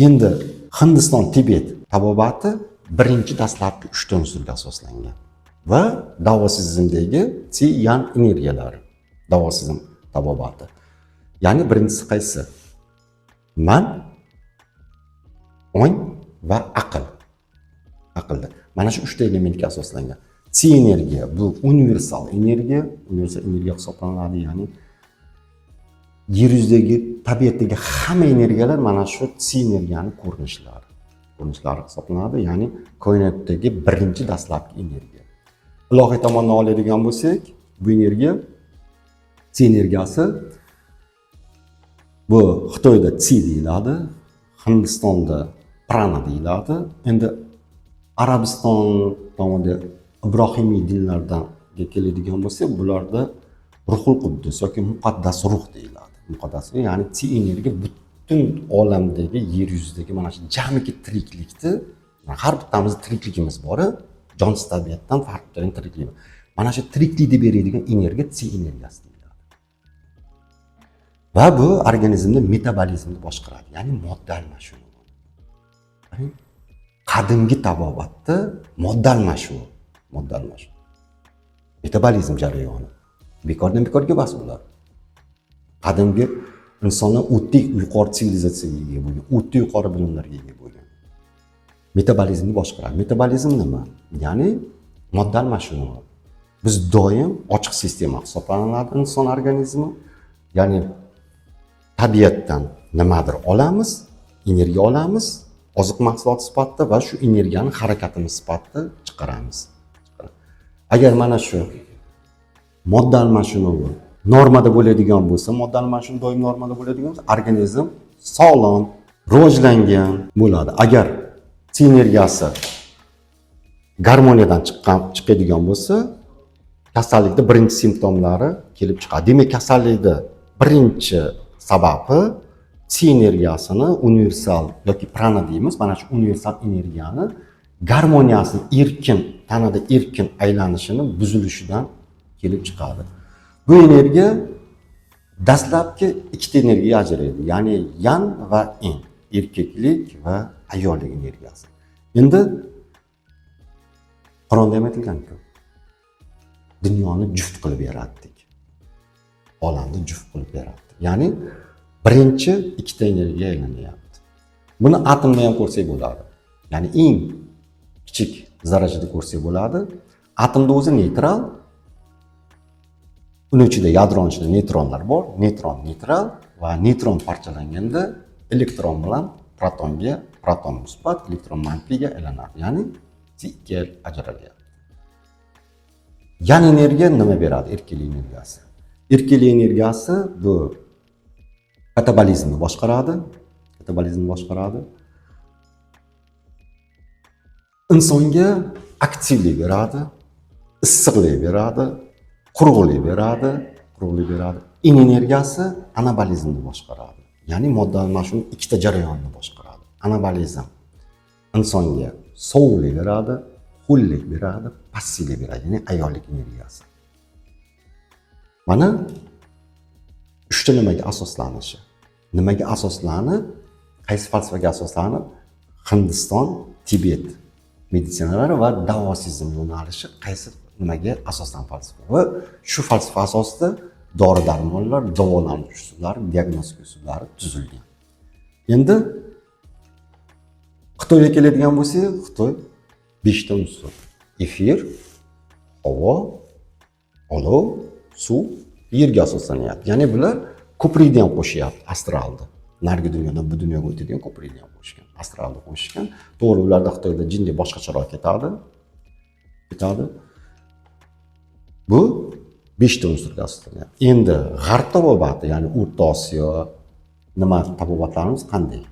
Endi Hindiston, Tibet tabobati birinchi dastlabki uchta unsurga asoslangan va daosizmdagi Tsi, Yan energiyalari, daosizm tabobati. Ya'ni birinchisi qaysi? Man, ong va aql. Aqlda. Mana shu uchta elementga asoslangan. Tsi energiya bu universal energiya, universal energiya hisoblanadi, ya'ni yer yuzidagi, tabiatdagi hamma energiyalar mana shu tsi energiyani ko'rinishlari hisoblanadi, ya'ni koinotdagi birinchi dastlabki energiya. Ilohiy tomondan oladigan bo'lsak, bu energiya, tsi energiyasi, bu Xitoyda tsi deyiladi, Hindistonda prana deyiladi. Endi Arabiston tomonda ibrohimiy dinlardan keladigan bo'lsak, bularda ruhul quddus yoki muqaddas ruh deyiladi. Muqaddas ruh, ya'ni tsi energiya butun olamdagi, yer yuzidagi mana shu jamiki tiriklikni, har bittamizni tirikligimiz bor, jonsiz tabiatdan farq qilgan tiriklik. Mana shu tiriklikni beradigan energiya tsi energiyasi deyiladi. Va bu organizmda metabolizmni boshqaradi, ya'ni modda almashuvi. Qadimgi tabobatda modda almashuvi, modda almashuvi, metabolizm jarayoni bekordan bekorga emas bular. Qadimgi insonlar o'ta yuqori sivilizatsiyaga ega bo'lgan, o'ta yuqori bilimlarga ega bo'lgan. Metabolizmni boshqaradi. Metabolizm nima? Ya'ni modda almashuvi. Biz doim ochiq sistema hisoblanadi inson organizmi. Ya'ni tabiatdan nimadir olamiz, energiya olamiz oziq mahsuloti sifatida va shu energiyani harakatimiz sifatida chiqaramiz. Agar mana shu modda almashinuvi normada bo'ladigan bo'lsa, modda almashinuvi doim normada bo'ladigan bo'lsa, organizm sog'lom, rivojlangan bo'ladi. Agar tsi energiyasi garmoniyadan chiqadigan bo'lsa, kasallikni birinchi simptomlari kelib chiqadi. Demak, kasallikni birinchi sababi tsi energiyasini, universal yoki prana deymiz, mana shu universal energiyani garmoniyasini erkin, tanada erkin aylanishini buzilishidan kelib chiqadi. Bu energiya dastlabki ikkita energiya ajraydi, ya'ni yan va in, erkaklik va ayollik energiyasi. Endi Qur'onda ham aytilganku, dunyoni juft qilib yaratdik, olamni juft qilib yaratdik, ya'ni birinchi ikkita energiya aylanyapti. Buni atomda ham ko'rsak bo'ladi, ya'ni eng kichik darajada ko'rsak bo'ladi. Atomda o'zi neytral, uni ichida, yadroni ichida neytronlar bor. Neytron neytral va neytron parchalanganda elektron bilan protonga, proton musbat, elektron manfiyga aylanadi, ya'ni ikkiga ajralyapti. Yan energiya nima beradi? Erkaklik energiyasi. Erkaklik energiyasi bu katabolizmni boshqaradi, katabolizmni boshqaradi, insonga aktivlik beradi, issiqlik beradi, quruqlik beradi, quruqlik beradi. In energiyasi anabolizmni boshqaradi, ya'ni modda almashuvi ikkita jarayonni boshqaradi. Anabolizm insonga sovuqlik beradi, ho'llik beradi, passivlik beradi, ya'ni ayollik energiyasi. Mana uchta nimaga asoslanishi, nimaga asoslanib, qaysi falsafaga asoslanib Hindiston, Tibet meditsinalari va daosizm yo'nalishi qaysi nimaga asoslan falsafa va shu falsafa asosida dori darmonlar, davolanish usullari, diagnostika usullari tuzilgan. Endi Xitoyga keladigan bo'lsak, Xitoy beshta unsur: efir, havo, olov, suv, yerga asoslanyapti. Ya'ni bular ko'prikni ham qo'shyapti, astralni, narigi dunyodan bu dunyoga o'tadigan ko'prikni ham qo'shgan, astralni qo'shgan. To'g'ri, ularda, Xitoyda jinday boshqacharoq ketadi. Bu beshta unsurga asoslanyapti. Endi g'arb tabobati, ya'ni O'rta Osiyo nima tabobatlarimiz qanday?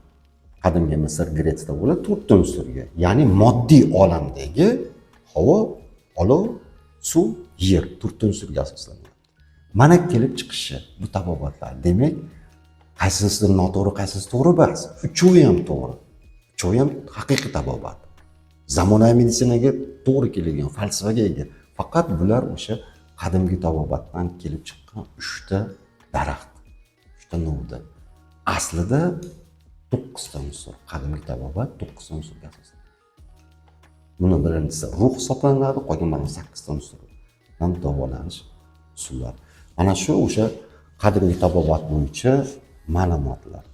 Qadimgi Misr, Gretsiyada bo'ladi to'rtta unsurga, ya'ni moddiy olamdagi havo, olov, suv, yer, to'rtta unsurga asoslanyapti. Mana kelib chiqishi bu tabobatlar. Demak, qaysinisi noto'g'ri, qaysinisi to'g'ri emas, uchovi ham to'g'ri, uchovi ham haqiqiy tabobat, zamonaviy meditsinaga to'g'ri keladigan falsafaga ega. Faqat bular o'sha qadimgi tabobatdan kelib chiqqan uchta daraxt, uchta novda aslida. To'qqizta unsur. Qadimgi tabobat to'qqizta unsurga asoslanadi. Buni birinchisi ruh hisoblanadi, qolgan mana sakkizta unsurdan davolanish usullari. Mana shu o'sha qadimgi tabobat bo'yicha ma'lumotlar.